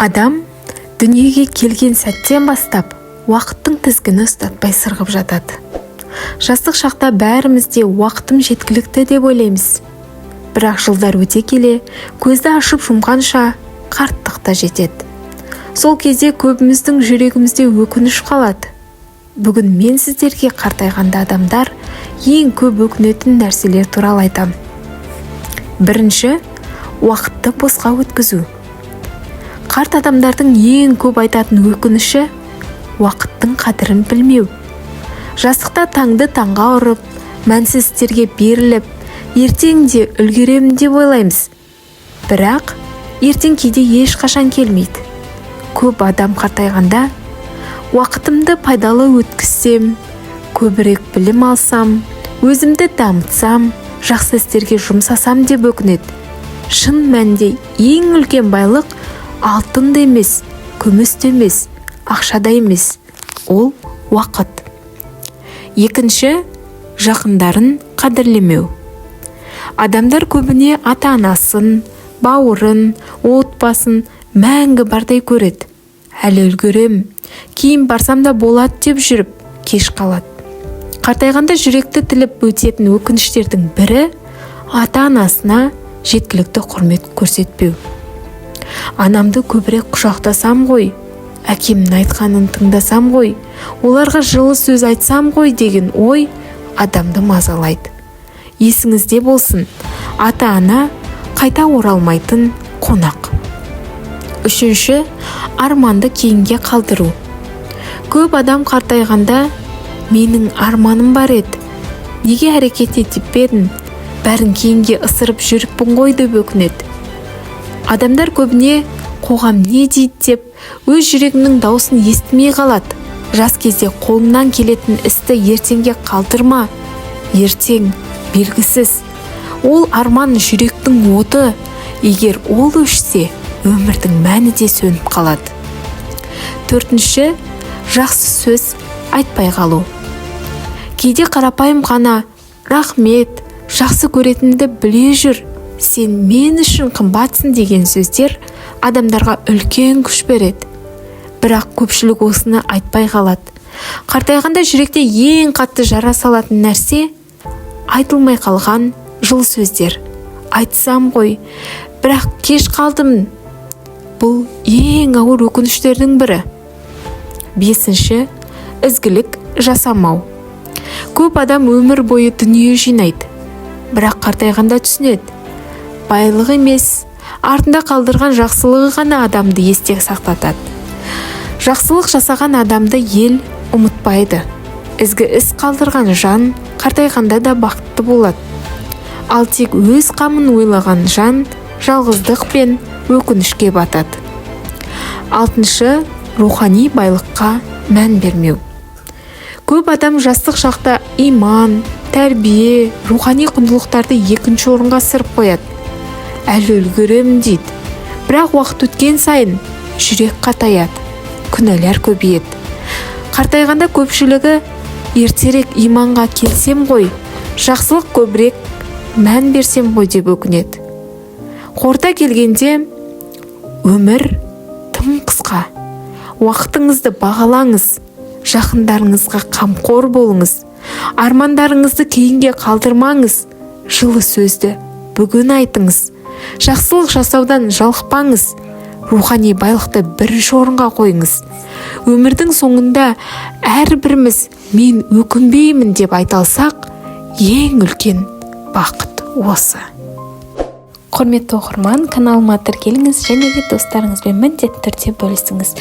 Адам дүниеге келген сәттен бастап уақыттың тізгіні ұстатпай сырғып жатады. Жастық шақта бәріміз де уақытым жеткілікті деп ойлаймыз. Бірақ жылдар өте келе, көзді ашып жұмғанша қарттық та жетеді. Сол кезде көбіміздің жүрегімізде өкініш қалады. Бүгін мен сіздерге қартайғанда адамдар ең көп өкінетін нәрселер туралы айтамын. Бірінші, уақытты босқа өткізу. Қарт адамдардың ең көп айтатын өкініші – уақыттың қадірін білмеу. Жастықта таңды таңға ұрып, мәнсіз істерге беріліп, ертең де үлгеремін деп ойлаймыз. Бірақ ертең кейде ешқашан келмейді. Көп адам қартайғанда уақытымды пайдалы өткізсем, көбірек білім алсам, өзімді дамытсам, жақсы істерге жұмсасам деп өкінеді. Шын мәнінде ең үлкен байлық алтын да емес, күміс те емес, ақша да емес, ол уақыт. Екінші, жақындарын қадірлемеу. Адамдар көбіне ата-анасын, бауырын, отбасын мәңгі бардай көреді. Әлі үлгерем, кейін барсам да болады деп жүріп кеш қалады. Қартайғанда жүректі тіліп өтетін өкініштердің бірі – ата-анасына жеткілікті құрмет көрсетпеу. Анамды көбірек құшақтасам ғой, әкемнің айтқанын тыңдасам ғой, оларға жылы сөз айтсам ғой деген ой адамды мазалайды. Есіңізде болсын, ата-ана – қайта оралмайтын қонақ. Үшінші, арманды кейінге қалдыру. Көп адам қартайғанда: «Менің арманым бар еді, неге әрекет етпедім, бәрін кейінге ысырып жүріппін ғой» деп өкінеді. Адамдар көбіне қоғам не дейді деп өз жүрегінің даусын естімей қалады. Жас кезде қолыңнан келетін істі ертеңге қалдырма. Ертең белгісіз. Ол арман – жүректің оты. Егер ол өшсе, өмірдің мәні де сөніп қалады. Төртінші, жақсы сөз айтпай қалу. Кейде қарапайым ғана «Рахмет», «Жақсы көретінімді біле жүр», «Сен мен үшін қымбатсың» деген сөздер адамдарға үлкен күш береді. Бірақ көпшілік осыны айтпай қалады. Қартайғанда жүректе ең қатты жара салатын нәрсе – айтылмай қалған жылы сөздер. Айтсам ғой, бірақ кеш қалдым. Бұл ең ауыр өкініштердің бірі. Бесінші, ізгілік жасамау. Көп адам өмір бойы дүние жинайды, бірақ қартайғанда түсінеді: байлық емес, артында қалдырған жақсылығы ғана адамды есте сақтатады. Жақсылық жасаған адамды ел ұмытпайды. Ізгі іс қалдырған жан қартайғанда да бақытты болады. Ал тек өз қамын ойлаған жан жалғыздық пен өкінішке батады. Алтыншы, рухани байлыққа мән бермеу. Көп адам жастық шақта иман, тәрбие, рухани құндылықтарды екінші орынға ысырып қояды. Әлі үлгеремін дейді. Бірақ уақыт өткен сайын жүрек қатаяды, күнәлар көбейеді. Қартайғанда көпшілігі ертерек иманға келсем ғой, жақсылық көбірек мән берсем ғой деп өкінеді. Қорыта келгенде, өмір тым қысқа. Уақытыңызды бағалаңыз, жақындарыңызға қамқор болыңыз, армандарыңызды кейінге қалдырмаңыз, жылы сөзді бүгін айтыңыз, жақсылық жасаудан жалықпаңыз, рухани байлықты бірінші орынға қойыңыз. Өмірдің соңында әрбіріміз «Мен өкінбеймін» деп айта алсақ, ең үлкен бақыт осы. Құрметті оқырман, каналыма тіркеліңіз және де достарыңызбен міндетті түрде бөлісіңіз.